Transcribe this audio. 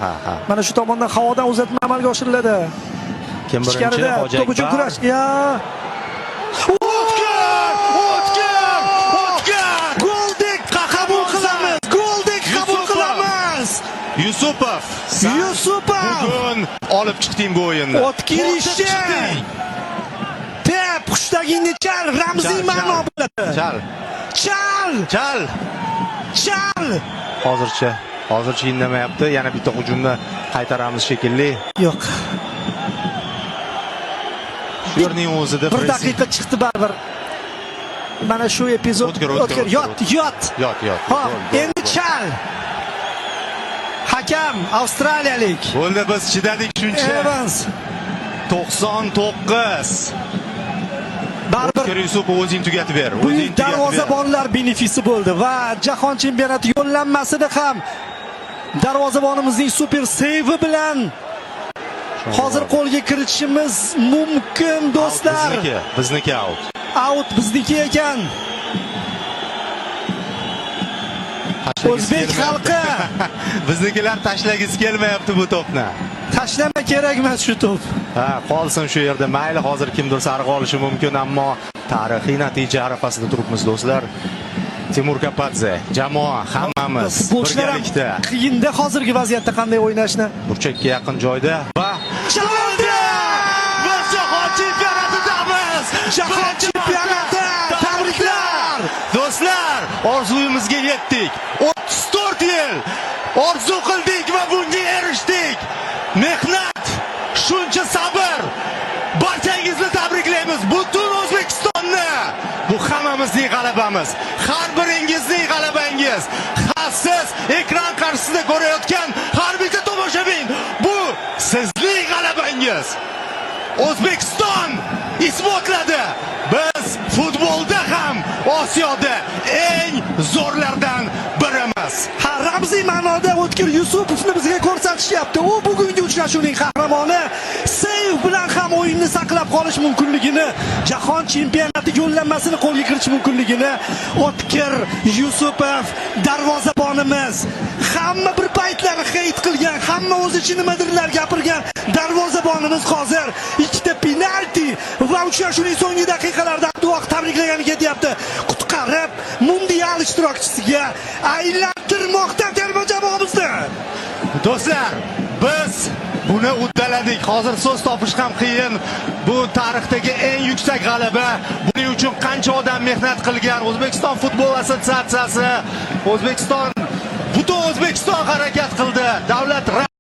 Ha ha. Mana shu tomondan havodan uzatma amalga oshiriladi. Kim birinchi? Ichkarida Hoji to'p uchun Akbar. kurash. Ya! O'tkir! O'tkir! O'tkir! Goldek qabul qilamiz. Goldek qabul Yusupov. qilamiz. Yusupov. Sen Yusupov. bugun olib chiqding bu o'yinni. O'tkir Tortib ishi. chiqding. Tep, hushtakingni chal, ramziy Chal, ma'no chal. bo'ladi. Chal. Chal! Chal. Chal! Hozircha indamayapti. Yana bitta hujumni qaytaramiz shekilli. Yo'q. Shu yerning o'zida Bir daqiqa chiqdi baribir. Mana shu epizod. O'tkir, o'tkir, o'tkir, Yot, yot. Yot, yot. Ha, Gol, gol, endi gol. chal. Hakam avstraliyalik. Bo'ldi, biz chidadik shuncha. Evans 99. baribir O'tkir Yusupov, o'zing tugatib ber. O'zing buyuk tugatib ber. darvozabonlar benefisi bo'ldi va jahon chempionati yo'llanmasini ham darvozabonimizning super seyvi bilan hozir qo'lga kiritishimiz mumkin, do'stlar. Bizniki, bizniki out. Out bizniki ekan. Tashlagisi O'zbek kelmayapti. xalqi Biznikilar tashlagisi kelmayapti bu to'pni. Tashlama, kerak emas shu to'p. Ha, qolsin shu yerda. Mayli, hozir kimdir sariq olishi mumkin, ammo tarixiy natija arafasida turibmiz, do'stlar. Timur Kapadze, jamoa, hammamiz Futbolchilar ham birgalikda qiyinda hozirgi vaziyatda qanday o'ynashni. Burchakka yaqin joyda va Chaldi! Biz jahon chempionatidamiz! Jahon chempionati! Tabriklar! Do'stlar, orzuyimizga yetdik. 34 yil orzu qildik va bunga erishdik. Mehnat, shuncha sabr. Barchangizni tabriklaymiz. Butun O'zbekistonni. Bu hammamizning g'alabamiz. Har biringizning g'alabangiz. Ha, siz ekran qarshisida ko'rayotgan har bitta tomoshabin, bu sizning g'alabangiz. O'zbekiston isbotladi. Biz futbolda ham Osiyoda eng zo'rlardan birimiz. Ha, ramziy ma'noda O'tkir Yusupovni bizga ko'rsatishyapti. U bugungi uchrashuvning qahramoni. Seyv bilan ham o'yinni saqlab qolish mumkinligini, jahon chempionati yo'llanmasini qo'lga kiritish mumkinligini O'tkir Yusupov darvozabonimiz. Hamma bir paytlar heyt qilgan, hamma o'zicha nimadirlar gapirgan darvozabonimiz hozir ikkita penalti va uchrashuvning so'nggi daqiqalarida Abduvohid tabriklagani ketyapti. Qutqarib, mundial ishtirokchisiga aylantirmoqda terma jamoamizni. Do'stlar, biz buni uddaladik. Hozir so'z topish ham qiyin. Bu tarixdagi eng yuksak g'alaba. Buning uchun qancha odam mehnat qilgan. O'zbekiston futbol assotsiatsiyasi, O'zbekiston, butun O'zbekiston harakat qildi. Davlat